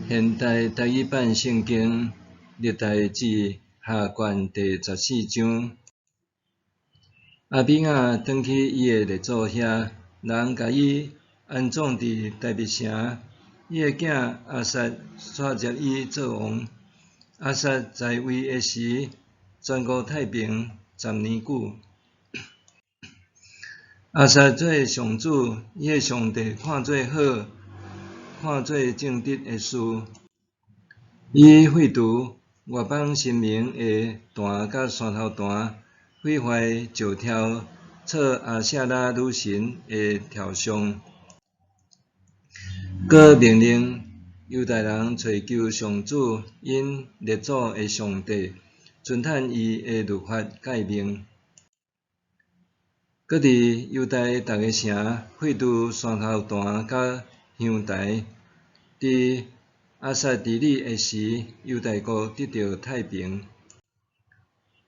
現代台語版聖經歷代志下卷第十四章。亞比雅轉去伊的列祖遐，人共伊安葬佇大衛城。伊的囝亞撒徙接伊做王。亞撒在位的時，全國太平10年久。亞撒做上主伊的上帝看做好、看做正直的事。伊廢除外邦神明的壇佮山頭壇，毀壞石柱做亞舍拉女神的柱像，閣命令猶大人揣求上主𪜶列祖的上帝，遵趁伊的律法誡命。閣佇猶大逐个城廢除山頭壇佮香台。佇亞撒治理的時，猶大國得著太平。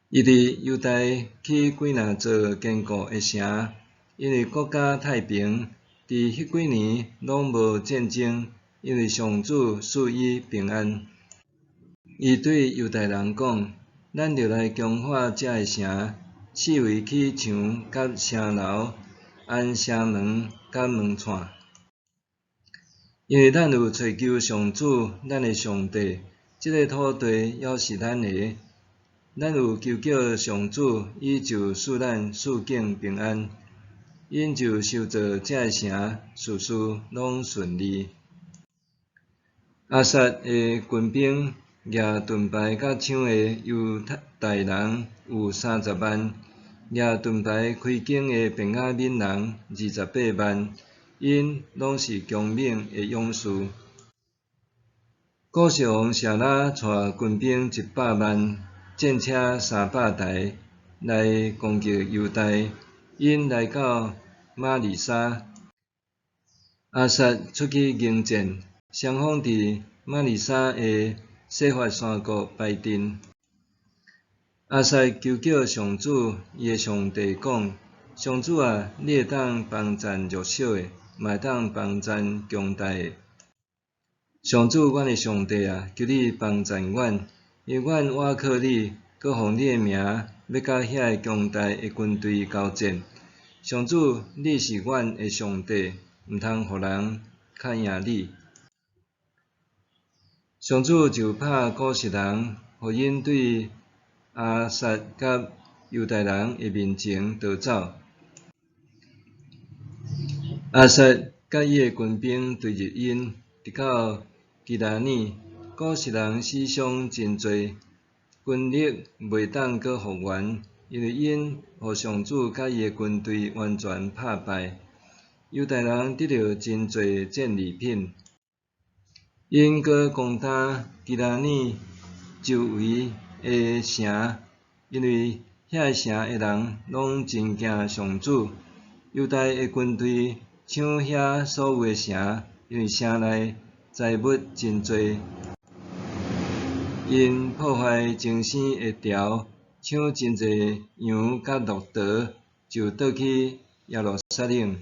伊佇猶大起幾若座堅固的城，因為國家太平，佇彼幾年攏無戰爭，因為上主賜伊平安。伊對猶大人講：咱著來強化這个城，四圍起牆佮城樓，安城門佮門掣。因為咱有揣求上主，咱的上帝，這个土地猶是咱的。咱有求叫上主，伊就賜咱四境平安。𪜶就修造這个城，事事攏順利。亞撒的軍兵舉盾牌佮槍的猶大人有30萬，舉盾牌開弓的便雅憫人28萬，𪜶攏是強猛的勇士。古實王謝拉帶軍兵100萬，戰車300台來攻擊猶大，𪜶來到瑪利沙，亞撒出去迎戰，雙方佇瑪利沙的洗法山谷擺陣。亞撒求叫上主伊的上帝講：上主啊，你會當幫贊弱小的，嘛會當幫贊強大的。上主，阮的上帝啊，求你幫贊阮，因為阮倚靠你，閣奉你的名，欲佮遐个強大的軍隊交戰。上主，你是阮的上帝，毋通予人較贏你。上主就拍古實人，予𪜶對亞撒佮猶大人的面前逃走。亞撒佮伊的軍兵追入𪜶，直到基拉耳，古實人死傷真濟，軍力袂當閣復原，因為𪜶予上主佮伊的軍隊完全拍敗。猶大人得著真濟戰利品。𪜶閣攻打基拉耳周圍的城，因為遐个城的人攏真驚上主。猶大的軍隊搶遐所有的城，因為城內財物真濟。𪜶破壞精生的柱，搶真濟羊佮駱駝，就倒去耶路撒冷。